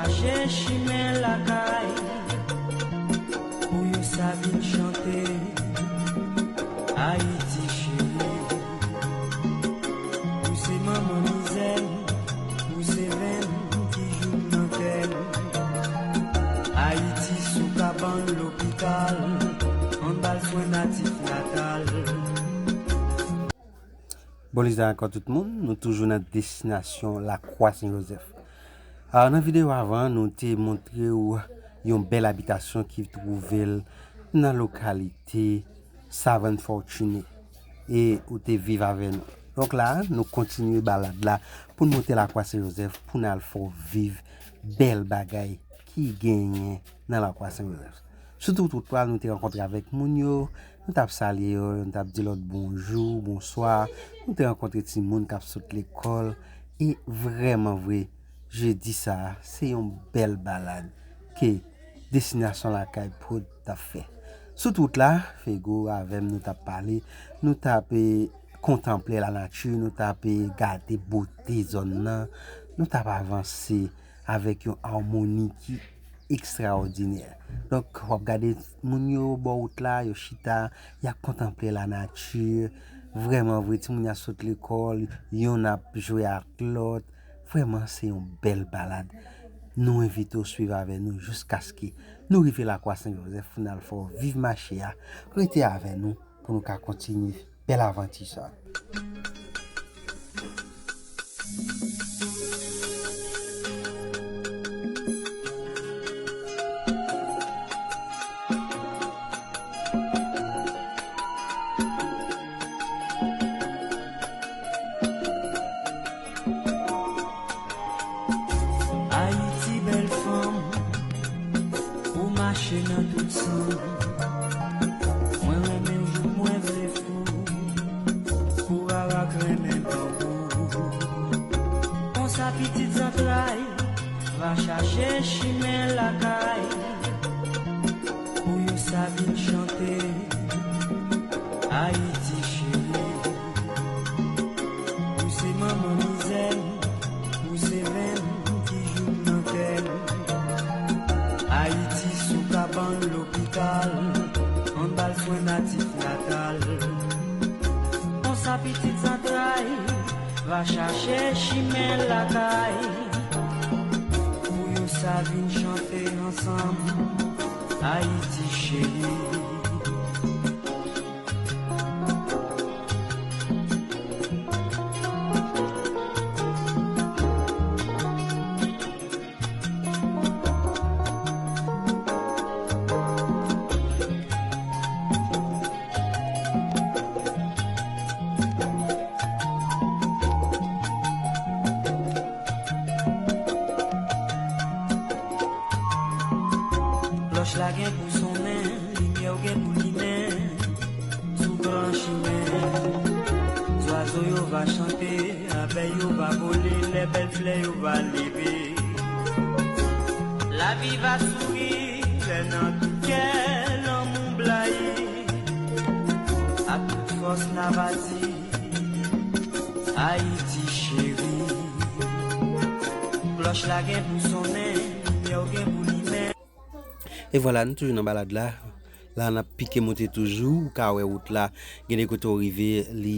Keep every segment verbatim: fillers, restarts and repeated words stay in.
Chache chimen lakay pou yo sa vin chante Ayiti cheri. Ou se manman mizè m, ou se venn ki jouk nan kè m. Ayiti sou kabann lopital, ann ba l swen natif natal. Bonjou ankò tout moun, nou toujou nan destinasyon Lakwa Sen Jozèf. A, nan videyo avan, nou te montre w yon bèl abitasyon ki twouve l nan lokalite Savann Fòtine e ou te viv avè nou. Donk la, nou kontinye balad la pou n monte Lakwa Sen Jozèf pou n al fè w viv bèl bagay ki genyen nan Lakwa Sen Jozèf. Sou tout wout la, nou te rankontre avèk moun yo, nou t ap salye yo, nou t ap di lòt bonjou, bonswa, nou te rankontre timoun k ap sot lekòl, e vrèman vre, jedi sa a, se yon bèl balad ke Destinasyon Lakay Prod t ap fè. Sou tout wout la, Fego avè m, nou t ap pale, nou t ap, e, kontanple lanati, nou t ap, e, gade bote zòn nan, nou t ap avanse avèk yon amoni ki ekstraòdinè. Donk, w ap gade moun yo bò wout la, yo chita, y ap kontanple lanati. Vrèman vre, timoun yo ap sot lekòl, yonn ap jwe ak lòt. Vrèman, se yon bèl balad. Nou envite w swiv avè nou jiskaske nou rive Lakwa Sen Jozèf pou n al fè w viv mache a. Rete avè nou pou nou ka kontinye bèl avanti sa. Ayiti bèl fanm, ou mache nan tout san. Mwen renmen jouk mwen vle fou, kou rarak renmen tanbou. Konsa pitit zantray va chache chimen lakay, pou yo sa vin chante Ayiti cheri. Ou se manman mizè m, ou se venn ki jouk nan kè m. Ayiti sou kabann lopital, ann ba l swen natif natal. Konsa pitit zantray va chache chimen lakay, pou yo sa vin chante ansanm Ayiti cheri. Klòch la gen pou sonnen, limyè w gen pou limen sou gran chimen. Zwazo yo va chante, abèy yo va vole, lè bèl flè yo va leve. Lavi va souri, lè nan tout kè lanmou blayi. Ak tout fòs n a va di, Ayiti cheri. Klòch la gen pou sonnen, limyè w gen pou limen. E vwala, nou toujou nan balad la. La, n ap pike monte toujou. Ou ka wè wout la. Gen de kote w rive, li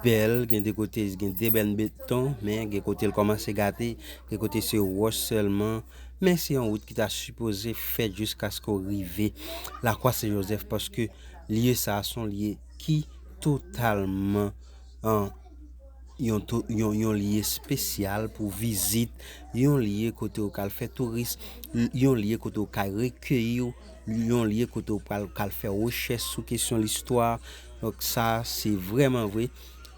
bèl. Gen de kote, gen de bèl beton. Men gen kote l kòmanse gate. Gen kote se wòch sèlman. Men se yon wout ki ta sipoze fèt jiskaske w rive Lakwa Sen Jozèf. Paske lye sa a se yon lye ki totalman, an, yon, to- yon, yon lye espesyal pou vizit, yon lye kote w ka al fè touris, yon lye kote w ka rekeyi w, yon lye kote w pral ka al fè rechèch sou kesyon listwa. Donk sa, se vrèman vre,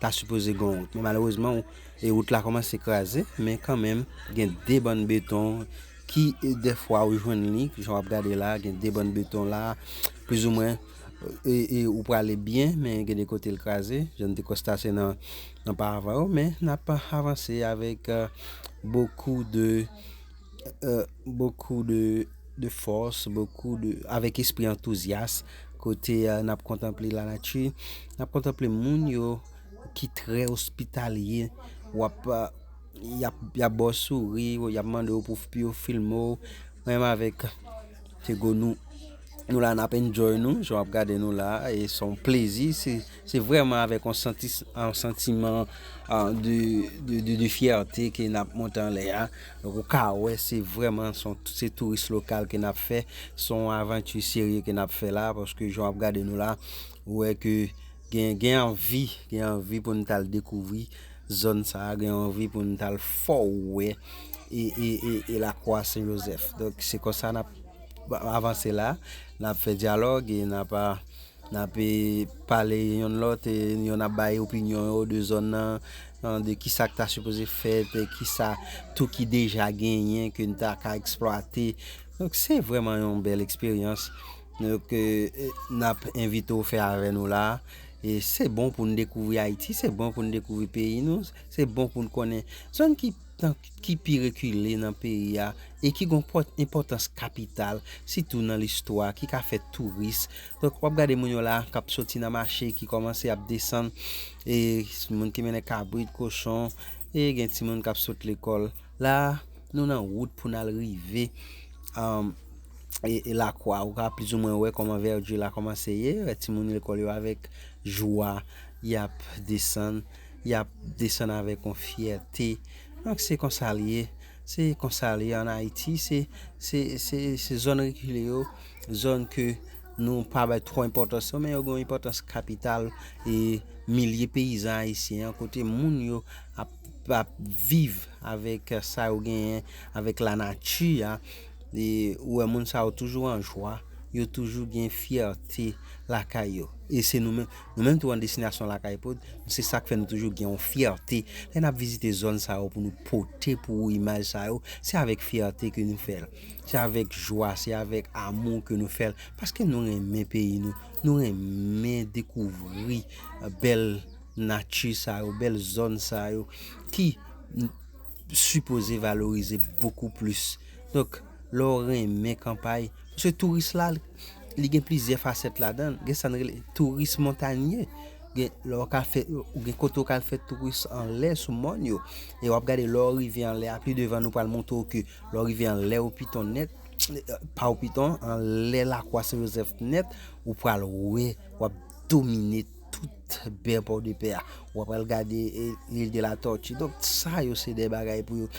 ta sipoze gen yon wout. Men malerezman, e wout la kòmanse kraze, men kanmenm, gen de bann beton ki, e, dèfwa ou jwenn li, jan w ap gade la, gen de bann beton la, plizoumwen, e, e ou prale byen, men gen de kote l kraze, jan n te konstate nan, nan paravan yo, men n ap avanse avèk, e, beaucoup de, e, beaucoup de, de force, beaucoup de, avèk espri antouzyas, kote, e, n ap kontanple lanati, n ap kontanple moun yo ki trè ospitalye, w ap, e, y ap, y ap ba w souri, y ap mande w pou, pou yo filme w. Mwen menm avèk Fego, nou, nou la, n ap enjoy nou, jan w ap gade nou la, e se yon plezi, se, se vrèman avèk yon santi, yon santiman, ah, de, de, de, de fyète ke n ap monte anlè a. Donk, ou ka wè, se vrèman, se yon, se touris lokal ke n ap fè, se yon avanti serye ke n ap fè la, paske jan w ap gade nou la, ou wè ke gen, gen anvi, gen anvi pou n t al dekouvri zòn sa a, gen anvi pou n t al fè w wè e, e, e, e Lakwa Sen Jozèf. Donk, se konsa n ap avanse la, n ap fè dyalòg e n ap, a, n ap, e, pale yonn lòt, e yonn ap bay opinyon yo de zòn nan, an, de kisa k ta sipoze fèt, e kisa tou ki deja genyen ke n ta ka eksplwate. Donk, se vrèman yon bèl eksperyans. Donk, e, e, n ap envite w fè avè nou la. E se bon pou n dekouvri Ayiti, se bon pou n dekouvri peyi nou, se bon pou n konnen zòn ki, tan, ki pi rekile nan peyi a e ki gen pòt-, enpòtans kapital, sitou nan listwa, ki ka fè touris. Donk, w ap gade moun yo la k ap soti nan mache, ki kòmanse ap desann, e moun ki mennen kabrit, kochon, e gen timoun k ap sot lekòl. La, nou nan wout pou n al rive, um, e, e Lakwa. Ou ka plizoumwen wè kòman Vèdi la kòmanse ye. Wè timoun lekòl yo avèk jwa, y ap desann, y ap desann avèk yon fyète. Donk, se konsa l ye. Se konsa l ye ann Ayiti. Se, se, se, se zòn rekile yo, zòn ke nou pa bay twò enpòtans yo, men yo gen yon enpòtans kapital, e milye peyizan ayisyen an, kote moun yo ap, ap viv avèk sa yo genyen, avèk lanati a. E ou wè moun sa yo toujou an jwa, yo toujou gen fyète lakay yo. E se nou menm, nou menm tou an Destinasyon Lakay Pod, se sa k fè nou toujou gen yon fyète lè n ap vizite zòn sa yo pou nou pote pou ou imaj sa yo. Se avèk fyète ke nou fè l. Se avèk jwa, se avèk amou ke nou fè l. Paske nou renmen peyi nou, nou renmen dekouvri, eh, bèl nati sa yo, bèl zòn sa yo ki n-, sipoze valorize bokou plis. Donk, lè w renmen kanpay, paske touris la, li gen plizyè fasèt ladan l. Gen sa n rele touris montanye. Gen, lè w ka fè, gen kote w ka al fè touris anlè sou mòn yo. E w ap gade lè w rive anlè a, pi devan nou pral montre w ke lè w rive anlè Opiton nèt, pa Opiton, anlè Lakwa Sen Jozèf nèt, ou pral wè, w ap domine tout bè Pòdepè a. W ap al gade, e, Lil de la Tòti. Donk, sa yo se de bagay pou yo,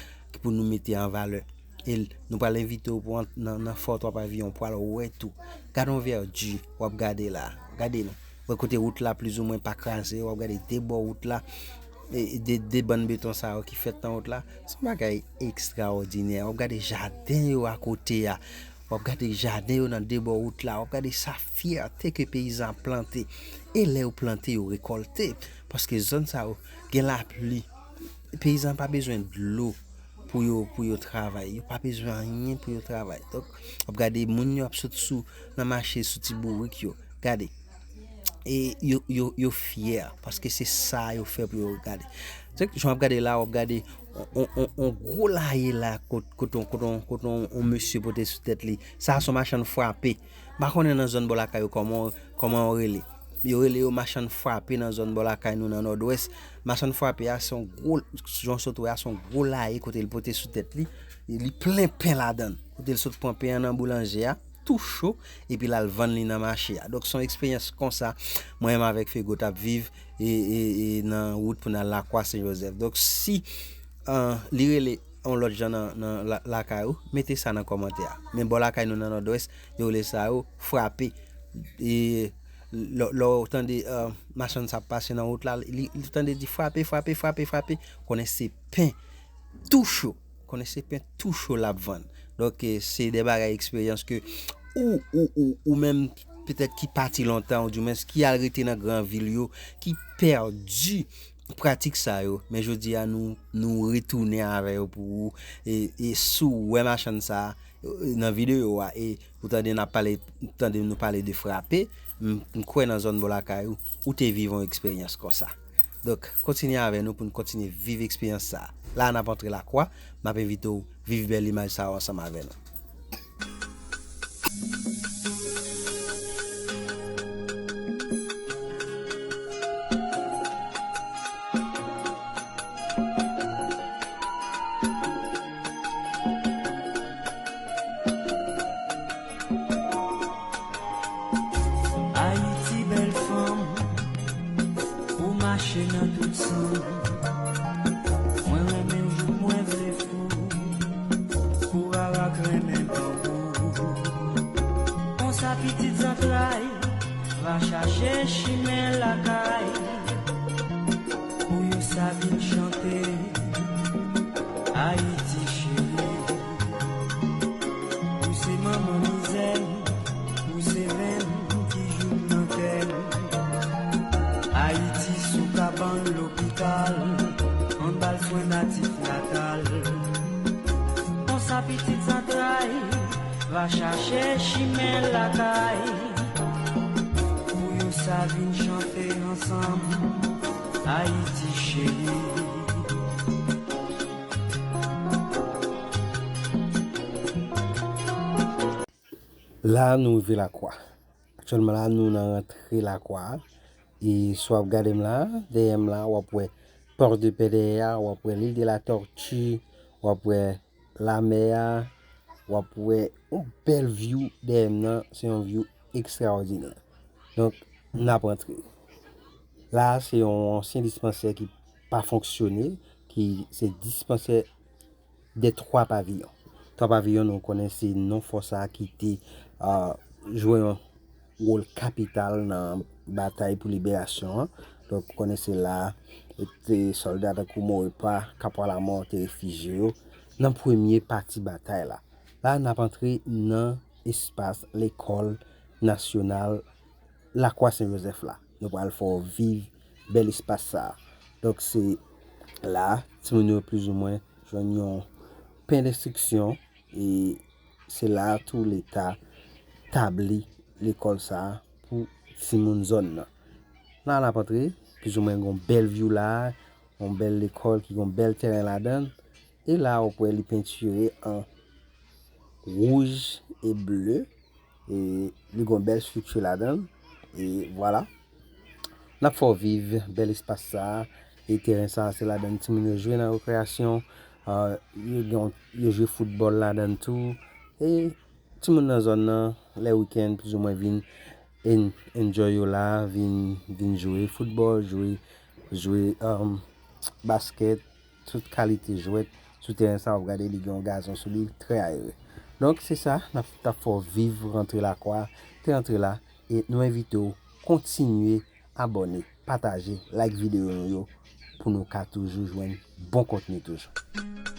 pou nou mete an valè. E l-, nou pral envite w pou ant-, nan, nan Fò Twa Paviyon, w pral wè tou. Gade yon Vèdi, w ap gade la. Gade non. Wè kote wout la plizoumwen pa kraze, w ap gade de bò wout la, e, de, de bann beton sa yo ki fèt nan wout la. Se yon bagay ekstraòdinè. W ap gade jaden yo akote a. W ap gade jaden yo nan de bò wout la. W ap gade sa fyète ke peyizan ap plante. E lè yo plante, yo rekòlte. Paske zòn sa yo gen lapli. Peyizan pa bezwen dlo pou yo, pou yo travay. Yo pa bezwen anyen pou yo travay. Donk, w ap gade moun yo ap sot sou, nan mache sou ti bourik yo. Gade. E yo, yo, yo fyè, paske se sa yo fè pou yo gade. Donk, jan w ap gade la, w ap gade on, on, on, on gwo laye la, kot-, kote on, kote on, kote on, on mesye pote sou tèt li. Sa a se on machann frape. M pa konnen nan zòn bò lakay yo kòman, kòman yo rele. Yo rele yo machann frape nan zòn bò lakay nou nan Nòdwès. Machann frape a, se on gwo, jan w sot wè a, se on gwo laye kote l pote sou tèt li. E li plen pen ladan l. Kote l sot pran pen an nan boulanje a, tou cho, epi l al vann li nan mache a. Donk, se yon eksperyans konsa, mwen menm avèk Fego t ap viv, e, e, e nan wout pou n al Lakwa Sen Jozèf. Donk, si, ah, li rele yon lòt jan nan, nan la-, lakay ou, mete sa nan kòmantè a. Men bò lakay nou nan Nòdwès, yo rele sa yo frape. E lè, lè w tande, ah, machann sa ap pase nan wout la, li, li tande di frape, frape, frape, frape, konnen se pen tou cho. Konnen se pen tou cho l ap vann. Donk, eh, se de bagay eksperyans ke ou, ou, ou, ou menm petèt ki pati lontan, ou dimwens ki al rete nan gran vil yo, ki pèdi pratik sa yo. Men jodi a, nou, nou retounen avè yo pou ou. E, e si w wè machann sa a, eh, nan videyo a, e ou tande n ap pale, tande nou pale de frape, m, m kwè nan zòn bò lakay ou, ou te viv yon eksperyans konsa. Donk, kontinye avè nou pou n kontinye viv eksperyans sa a. La a n ap antre Lakwa, m ap envite w viv bèl imaj sa yo ansanm avè nou. Mache nan tout san. Mwen renmen jou mwen vle fou. Kou rarak renmen tanbou. Konsa pitit zantray va chache chimen lakay. Pou yo sa vin chante Ayiti cheri. Ou se manman mizè m, ou se venn ki jouk nan kè m. Ayiti sou kabann lopital, anba l swen natif natal. Konsa pitit zantray va chache chimen lakay. Pou yo sa vin chante ansanm, Ayiti cheri. La, nou rive Lakwa. Aktyèlman la, nou nan rantre Lakwa. E si w ap gade m la, dèyè m la, w ap wè Port de Paix dèyè a, w ap wè Lil de la Tortue, w ap wè lamè a, w ap wè yon bèl view dèyè m nan, se yon view ekstraòdinè. Donk, n ap rantre. La, se yon ansyen dispansè ki pa fonksyone, ki se dispansè de twa paviyon. Twa paviyon, nou konnen se non fòs sa ki te ah, jwe yon wòl kapital nan batay pou liberasyon an. Donk, konnen se la te sòlda tankou Maurepas, Capois la Mort te refijye yo nan premye pati batay la. La, n ap antre nan espas lekòl nasyonal Lakwa Sen Jozèf la. Nou pral fè w viv bèl espas sa a. Donk, se la, timoun yo plizoumwen jwenn yon pen enstriksyon, e se la tou Leta tabli lekòl sa a pou timoun zòn nan. La, n ap antre, plizoumwen gen yon bèl view la, yon bèl lekòl ki gen yon bèl tèren ladan l. E la, ou ap wè li pentire an wouj e ble. E li gen yon bèl estrikti ladan l. E vwala. N ap fè w viv bèl espas sa a. E tèren sa a, se ladan l timoun yo jwe nan rekreyasyon. Ah, yo, gen, yo jwe foutbòl ladan l tou. E timoun nan zòn nan, lè wikenn, plizoumwen vin en- enjoy yo la, vin, vin jwe foutbòl, jwe, jwe um, baskèt, tout kalite jwèt sou tèren sa, w ap gade li gen yon gazon sou li, trè ayere. Donk, se sa, n ap t ap fè w viv rantre Lakwa, te rantre la, e nou envite w kontinye abòne, pataje, like videyo nou yo, pou nou ka toujou jwenn bon kontni toujou.